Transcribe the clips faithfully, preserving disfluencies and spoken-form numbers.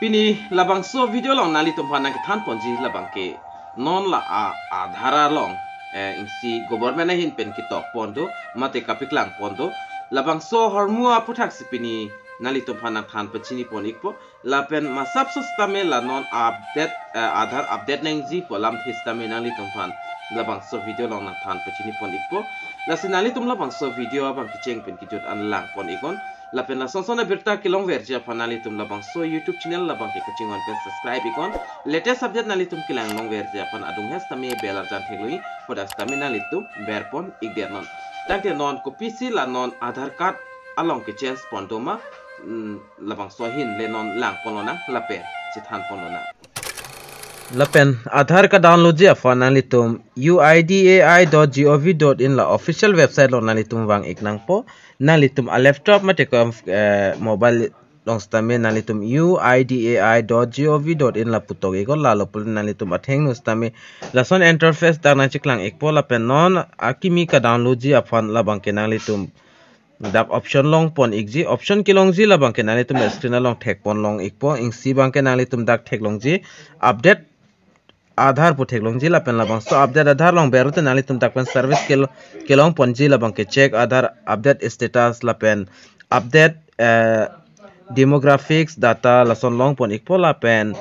Pini labangso video along nanglitum aphan nangkethan ponji labang ke non la a Aadhaar along, eh, isi government ahin pen ketok pon do, mate kapaklang pon do. Labangso ahormu aputhaksi pini nanglitum aphan nangthan pachini pon ikpo. Lapen masap so sitame la non update, eh, Aadhaar update nangji pu alamthe sitame nanglitum aphan labangso video along nangthan pachini pon ikpo. Lasi nanglitum labangso video abang kecheng pen kejut an lang pon iknon. Lapen lason son abirta kelongverji aphan nanglitum labangso YouTube channel labang ke kachinghon pen subscribe iknon. Latest update nanglitum kelang longverji aphan adung hes tame bell arjan theklongji, hadak sitame nanglitum ber pon ikdet non. Tangte non kopisi la non Aadhaar card along kechange pon do ma, mm, labangso ahin le non lang pon lonang lapen chethan pon lonang. Lapen Aadhaar kadownloadji aphan nanglitum U I D A I dot G O V dot in la official website along nanglitum vang ik nangpo. Nanglitum a laptop mate kom, eh, mobile along sitame nanglitum U I D A I dot G O V dot in la putok iknon, lalo pulote nanglitum athengno sitame lason interface dak nangcheklang ikpo. Lapen non akimi kadownloadji aphan labang ke nanglitum dak option long pon ikji, option kelongji labang ke nanglitum la screen along thek pon long ikpo. Isi abang ke nanglitum dak theklongji update Aadhaar pu theklongji, lapen labangso update Aadhaar along ber te nanglitum dak pen service kel-, kelong ponji labang ke check Aadhaar update status lapen update, eh, demographics data lason long pon ikpo. Lapen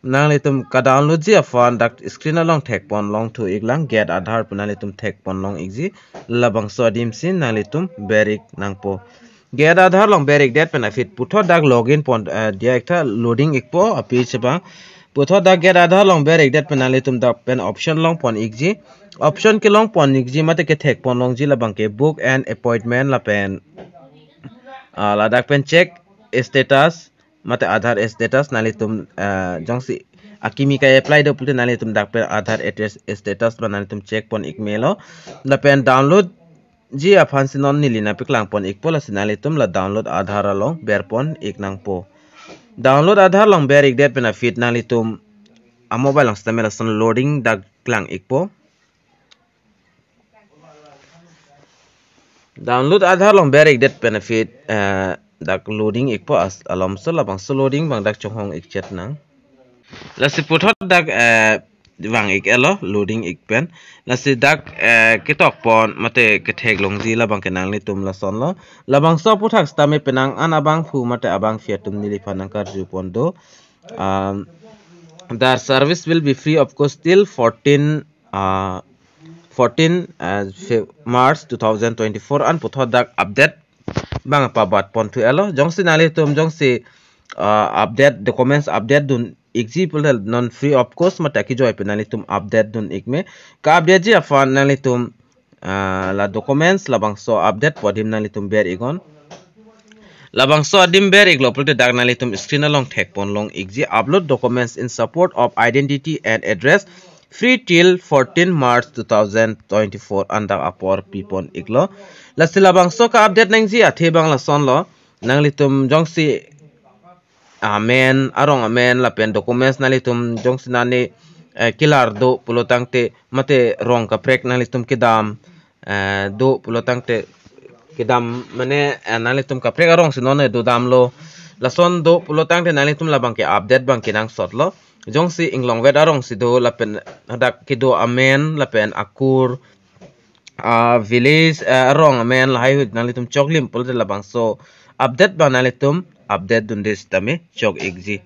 nanglitum kadownloadji aphan dak screen along thek pon long thu iklang, get Aadhaar pu nanglitum thek pon long ikji. Labangso adim si nanglitum ber ik nangpo. Get Aadhaar along ber ikdet pen aphi puthot dak login pon, eh, dia ektha loading ikpo aphi chebang. Puthot dak get Aadhaar along ber ikdet pen nanglitum dak pen option long pon ikji. Option kelong pon ikji mate kethek pon longji labang ke book an appointment lapen, ah, ladak pen check status mate Aadhaar status nanglitum, ah, jongsi akimi ka-apply do pulote nanglitum dak pen Aadhaar status, status abang nanglitum check pon ik melo. Lapen downloadji aphan si non neli nangpaklang pon ikpo, lasi nanglitum la download Aadhaar along ber pon ik nangpo. Download Aadhaar along ber ikdet pen aphi nanglitum a mobile along sitame lason loading dak klang ikpo. Download Aadhaar along ber ikdet pen aphi, eh, dak loading ikpo as alomso, labangso loading abang dak chonghong ik chet nang. Lasi puthot dak, eh, vang ik-etlo loading ik pen. Lasi dak, eh, ketok pon mate kethek longji labang ke nanglitum lason lo. Labangso aputhak sitame penang an abangphu mate abangphi atum neliphan nangkarju pon do. Um, the service will be free of cost till fourteen, uh, fourteen, uh, Fe-, March two thousand twenty-four an puthot dak update abang pabat pon thu-etlo. Jongsi nanglitum jongsi, uh, update, documents update dun ikji pulote non free of cost mate kejoi pen nanglitum update dun ik me. Ka-updateji aphan nanglitum, ah, la documents labangso update pu adim nanglitum ber iknon. Labangso adim ber iklo pulote dak nanglitum screen along thek pon long ikji, upload documents in support of identity and address free till fourteen March two thousand twenty-four an dak apor pi pon iklo. Lasi labangso ka-update nangji athe abang lason lo. Nanglitum jongsi amen, arong amen lapen documents nanglitum jongsi nani, eh, kelar do pulo tangte mate rong kaprek nanglitum kedam, eh, do pulo tangte kedam mane, eh, nanglitum kaprek arong si non dodamlo. Lason do pulo tangte nanglitum labang ke update abang kenangsot lo. Jongsi inglongvet arong si do lapen hadak kedo amen lapen akur, ah, village, ah, arong amen lahai ahut nanglitum choklim pulote labangso update abang nanglitum update dunde sitame chok ikji.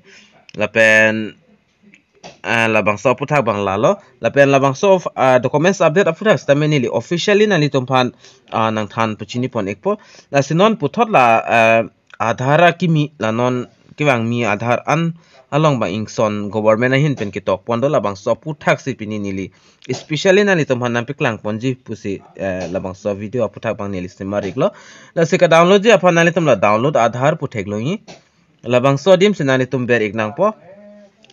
Lapen, ah, labangso aputhak abang lalo. Lapen labangso, ah, documents update aputhak sitame neli officially nanglitum aphan, ah, nangthan pachini pon ikpo. Lasi non puthot la, ah, Aadhaar akimi la non kevangmi Aadhaar an along abang ingson government ahin pen ketok pon do, labangso aputhak si pini neli especially nanglitum aphan nangpaklang ponji pusi, eh, labangso video aputhak abang neli semar iklo. Lasi ka-downloadji aphan nanglitum la download Aadhaar pu theklongji. Labangso adim si nanglitum ber ik nangpo.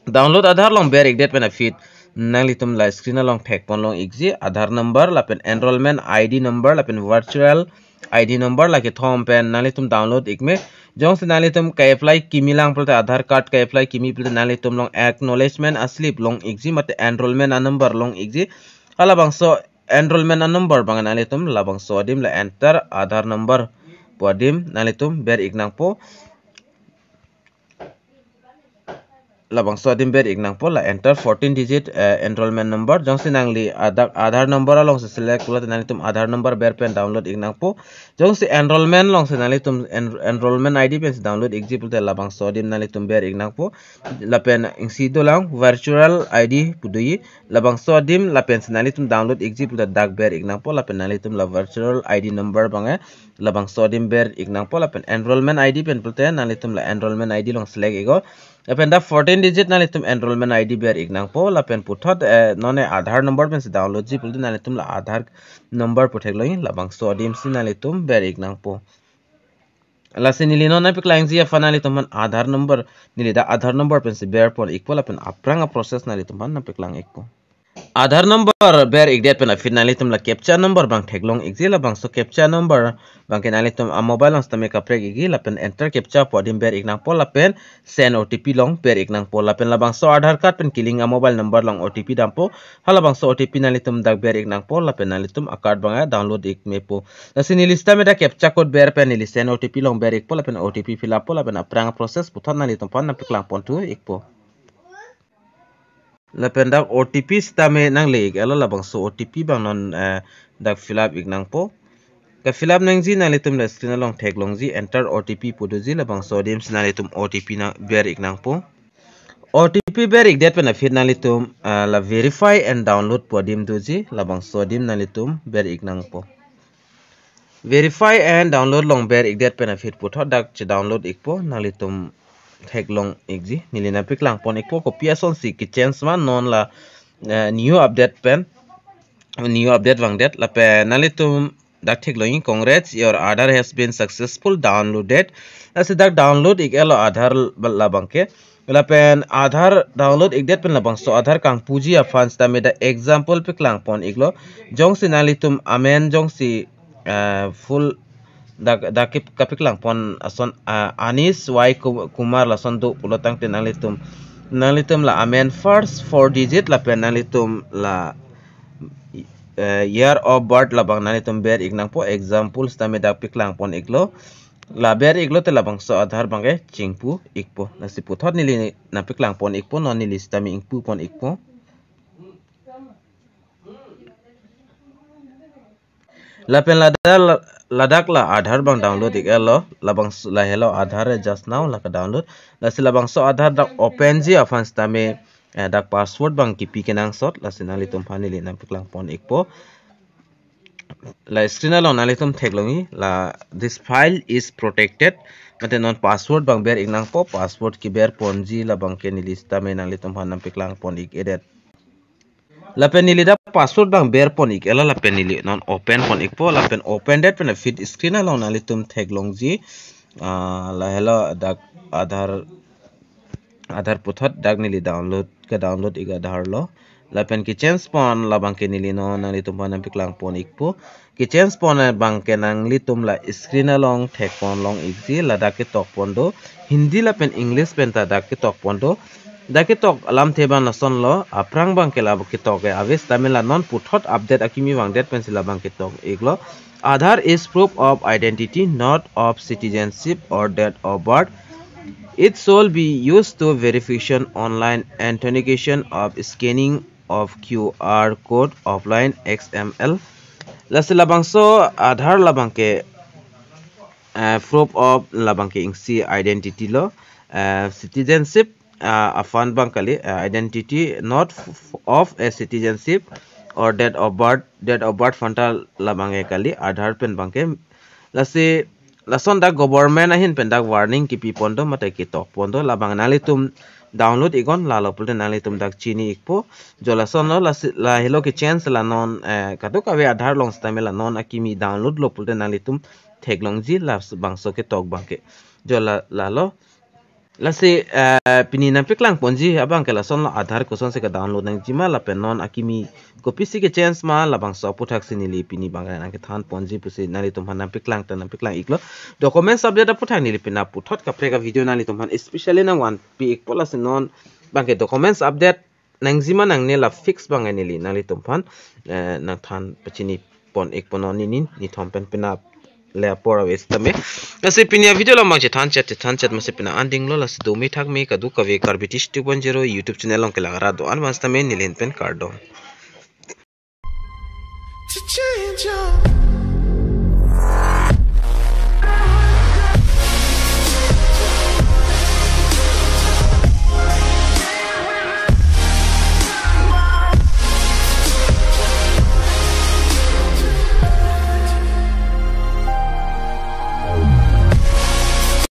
Download Aadhaar along ber ikdet pen aphi nanglitum la screen along thek pon long ikji, Aadhaar number lapen enrollment I D number lapen virtual I D number la kethom pen nanglitum download ik me. Jongsi nanglitum ka-apply kimi lang pulote, Aadhaar card ka-apply kimi pulote nanglitum along acknowledgement a slip long ikji mate enrollment a number long ikji. Halabangso enrollment a number abang nanglitum labangso adim la enter Aadhaar number pu adim nanglitum ber ik nangpo. labangso adim ber ik nangpo, la enter fourteen digit, eh, enrollment number. Jongsi nangli adak Aadhaar number alongsi select pulote nanglitum Aadhaar number ber pen download ik nangpo. Jongsi enrollment alongsi nanglitum en-, enrollment I D pensi download ikji pulote labangso adim nanglitum ber ik nangpo. Lapen isi dolang virtual I D pu doji, labangso adim lapensi nanglitum download ikji pulote dak ber ik nangpo, lapen nanglitum la virtual I D number abang, eh, labangso adim ber ik nangpo, lapen enrollment I D pen pulote nanglitum la enrollment I D along select iknon. Lapen dak fourteen digit nanglitum enrollment I D ber ik nangpo, lapen puthot, eh, non ne Aadhaar number pensi download ji pulote nanglitum la Aadhaar number pu theklongji, labangso adim si nanglitum ber ik nangpo. Lasi neli non nangpaklangji aphan nanglitum aphan Aadhaar number, neli dak Aadhaar number pensi ber pon ikpo, lapen aphrang a-process nanglitum aphan nangpaklang ikpo. Aadhaar number ber ikdet pen aphi nanglitum la captcha number abang theklong ikji, labangso captcha number abangke nanglitum a-mobile along sitame kaprek ikji, lapen enter captcha pu adim ber ik nangpo, lapen send O T P along ber ik nangpo, lapen labangso Aadhaar card pen kelink a-mobile number along O T P dampo, halabangso O T P nanglitum dak ber ik nangpo, lapen nanglitum a-card abang download ik mepo. Lasi neli sitame dak captcha code ber pen neli send O T P along ber ikpo, lapen O T P fill up po, lapen aphrang a-process puthot nanglitum aphan nangpaklang pon thu ikpo. Lapen dak O T P sitame nangle iklo, labangso O T P abang non, eh, dak fill up ik nangpo. Ka-fill up nangji nanglitum la screen along theklongji, enter O T P pu doji, labangso adim si nanglitum O T P nang ber ik nangpo. O T P ber ikdet pen aphi nanglitum, eh, la verify and download pu adim doji, labangso adim nanglitum ber ik nangpo. Verify and download along ber ikdet pen aphi puthot dak che-download ikpo, nanglitum theklong ikji, neli nangpaklang pon ikpo kopi asonsi kechange ma non la, eh, new update pen, new update vangdet, lapen nanglitum dak theklongji, "Congrats, your Aadhaar has been successful downloaded." Lasi dak download iklo Aadhaar labangke. Lapen Aadhaar download ikdet pen labangso Aadhaar kangpuji aphan sitame dak example paklang pon iklo. Jongsi nanglitum amen jongsi, eh, full dak, dak kep-, kapaklang pon ason, ah, Anish Y Ku-, Kumar lason do pulo tangte nanglitum, nanglitum la amen first four digit lapen nanglitum la, eh, year of birth labang nanglitum ber ik nangpo, example sitame dak paklang pon iklo. La ber iklo te labangso Aadhaar abangke chingpu ikpo. Lasi puthot neli nangpaklang pon ikpo, non neli sitame ingpu pon ikpo. Lapen ladak, ladak la Aadhaar abang download iklo, labangso, lahelo Aadhaar just now la ka-download. Lasi labangso Aadhaar dak open ji aphan sitame, eh, dak password abang kipi kenangsot, lasi nanglitum aphan neli nangpaklang pon ikpo. La screen along nanglitum theklongji, la, "This file is protected." Mate non password abang ber ik nangpo, password keber ponji labangke neli sitame nanglitum aphan nangpaklang pon ik-edet. Lapen neli dak password abang ber pon iklo, lapen neli non open pon ikpo, lapen open det pen aphi screen along nanglitum theklongji, ah, lahelo dak Aadhaar, Aadhaar puthot dak neli download, ka-download ik Aadhaar lo. Lapen kechange pon labangke neli non nanglitum aphan nangpaklang pon ikpo. Kechange pon abangke nanglitum la screen along thek pon long ikji, ladak ketok pon do. Hindi lapen English pen ta dak ketok pon do. Dak ketok alamthe abang lasonlo, aphrang abangke la ketok ke aves, sitame la non puthot update akimi vangdet pensi labang ketok iklo. "Aadhaar is proof of identity, not of citizenship or date of birth. It shall be used to verification online authentication of scanning of Q R code offline X M L." Lasi labangso Aadhaar labangke, eh, proof of labangke isi identity lo, eh, citizenship, ah, aphan abang kali, ah, identity not f-, f-, of a citizenship or date of birth, date of birth aphanta labangke kali, Aadhaar pen abangke. Lasi lason dak government ahin pen dak warning kipi pon do, mate ketok pon do, labang nanglitum download iknon, lalo pulote nanglitum dak chini ikpo. Jo lasonlo, lasi, lahelo kechange la non, eh, kadokave Aadhaar along sitame la non akimi download lo pulote nanglitum theklongji labangso ketok abangke. Jo la, lalo. Lasi, eh, pini nangpaklang ponji abangke lasonlo, Aadhaar kosonsi ka-download nangjima lapen non akimi kopisi kechange ma, labangso aputhaksi neli pini abangke nangkethan ponji pusi nanglitum aphan nangpaklang ta nangpaklang iklo. Documents update aputhak neli pini puthot kaprek a-video nanglitum aphan especially nangvanpi ikpo, lasi non abangke documents update nangjima nangne la fix abangke neli nanglitum aphan, eh, nangthan pachini pon ikpo, non nini nithom pen penap. le apor ave sitame. Lasi pini a-video along abang chethan chet, chethan chet masi pini anding lo, lasi dome thakme kadokave Karbi Tish two point zero YouTube channel along kelang arat do-an abang sitame neli ahin pen kardom. To change your